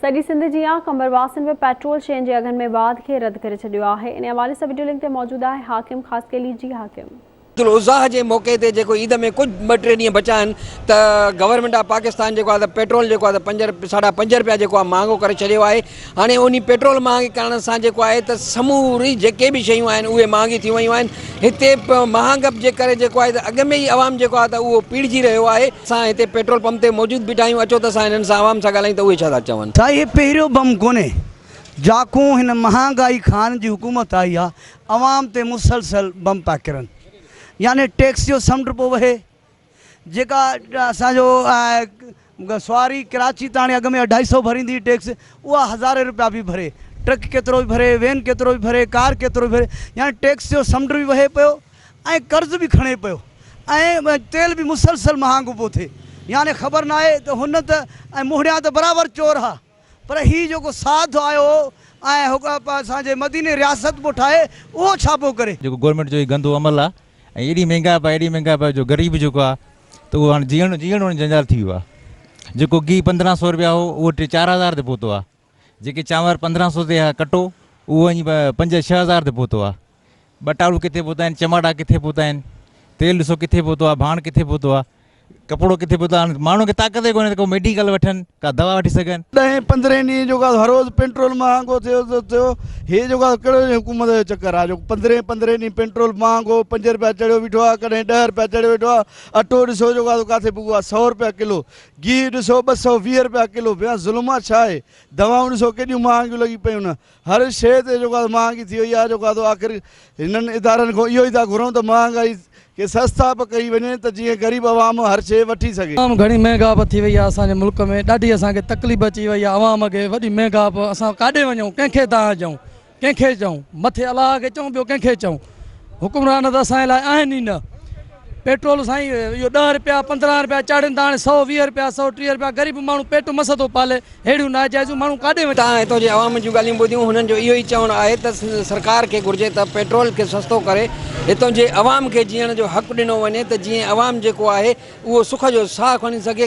سڄي سنڌ جيان قمبر واسين به پيٽرول شين جي اگهن ۾ واڌ کي رد ڪري ڇڏيو آهي. ان حوالي سان وڊيو لنڪ تي موجود آهي حاڪم خاصخيلي جي حاڪم. عيد الاضحيٰ جي موقعي تي جيڪو عيد ۾ ڪجهه ٻه ٽي ڏينهن بچا آهن ته گورنمينٽ آف پاڪستان جيڪو آهي ته پيٽرول جيڪو آهي ته پنج ساڍا پنج رپيا جيڪو آهي مهانگو ڪري ڇڏيو آهي هاڻي انهي پيٽرول مهانگي ڪرڻ سان جيڪو آهي ته سموري جيڪي به شيون آهن اهي مهانگي ٿي ويون آهن هتي مهانگپ جي ڪري جيڪو آهي ته اڳ ۾ ئي عوام جيڪو آهي ته اهو پيڙجي رهيو آهي. اسان هتي پيٽرول پمپ تي موجود بيٺا آهيون اچو ته اسان هنن سان عوام سان ڳالهايون ته اهي ڇا ٿا چون. سائين هي پهريون بم ڪونهي جاڪون هن مهانگائي خان جي حڪومت آئي آ عوام تي مسلسل بم پيا ڪرن يعني ٽيڪس جو سمنڊ پيو وهي جيڪا اسان جو سواري ڪراچي تاڻي اڳ ۾ اڍائي سئو ڀريندي هئي ٽيڪس اها هزارين روپيا پئي ڀري ٽرڪ ڪيترو به ڀري وين ڪيترو به ڀري ڪار ڪيترو به ڀري يعني ٽيڪس جو سمنڊ به وهي پيو ۽ قرض به کڻي پيو ۽ تيل به مسلسل مهانگو پيو ٿئي يعني خبر ناهي ته هن ته ۽ مهڙيان ته برابر چور ها پر هي جيڪو ساڌ آيو هو ۽ هو اسان جي مديني رياست پيو ٺاهي اهو ڇا پيو ڪري؟ جيڪو گورنمينٽ جو هي گندو عمل آ ۽ ايڏي مهنگائپ آ ايڏي مهنگائپ آ جو غريب جيڪو آ ته اهو هاڻي جيئڻ جيئڻ وڃي جنجال ٿي ويو آ جيڪو گيهه 15 سو رپيا هو اهو ٽي 4000 تي پهتو آ جيڪي چانور 15 سو تي ها ڪٽو اهو وڃي 5 6000 تي پهتو آ ٻٽالو ڪٿي پهتا آهن چماٽا ڪٿي پهتا آهن تيل ڏسو ڪٿي پهتو آ ڀاڻ ڪٿي پهتو آ ڪپڙو ڪٿي پهتو آهي ماڻهن کي طاقت ئي ڪونهي ته ڪو ميڊيڪل وٺن ڪا دوا وٺي سگهن. ڏهين پندرهين ڏينهن جو هر روز پيٽرول مهانگو ٿيو ٿو ٿيو هي جيڪو آهي ڪهڙو حڪومت جو چڪر آهي جو پندرهين پندرهين ڏينهن پيٽرول مهانگو پنج رپيا چڙهيو بيٺو آهي ڪڏهن ڏهه رپيا چڙهيو ويٺو آهي اٽو ڏسو جيڪو آهي ڪاٿي پڳو آهي سئو رپيا ڪلو گيهه ڏسو 220 رپيا ڪلو ڀيا ظلم آهي ڇا آهي دوائون ڏسو ڪيڏيون مهانگيون لڳي پيون آهن هر شيء تي جيڪو آهي مهانگي ٿي وئي آهي جيڪو آهي آخر هنن ادارن کان اهو ئي ٿا گهرون ته مهانگائي کي سستا به ڪئي وڃي ته جيئن غريب عوام هر شيء وٺي سگهي. تمام گهڻي مهنگائپ ٿي وئي آهي اسان جي ملڪ ۾ ڏاڍي اسان کي تڪليف اچي وئي آهي عوام کي وڏي مهنگائپ اسان ڪاڏي وڃون ڪنهن کي دانهن ڏيون ڪنهن کي چئون مٿي الله کي چئون ٻيو ڪنهن کي چئون حڪمران ته اسان جي لاء آهن ئي نه پيٽرول سائين اهو ڏهه رپيا 15 رپيا چاڙهين ٿا هاڻي 120 رپيا 130 رپيا غريب ماڻهو پيٽ مس ٿو پالي اهڙيون ناجائزيون ماڻهو ڪاڏي وڃي. تان هتو جي عوام جون ڳالهيون ٻڌيون هنن جو اهو ئي چوڻ آهي ته سرڪار کي گهرجي ته پيٽرول کي سستو ڪري هتو جي عوام کي جيئڻ جو حق ڏنو وڃي ته جيئن عوام جيڪو آهي اهو سک جو ساهه کڻي سگهي.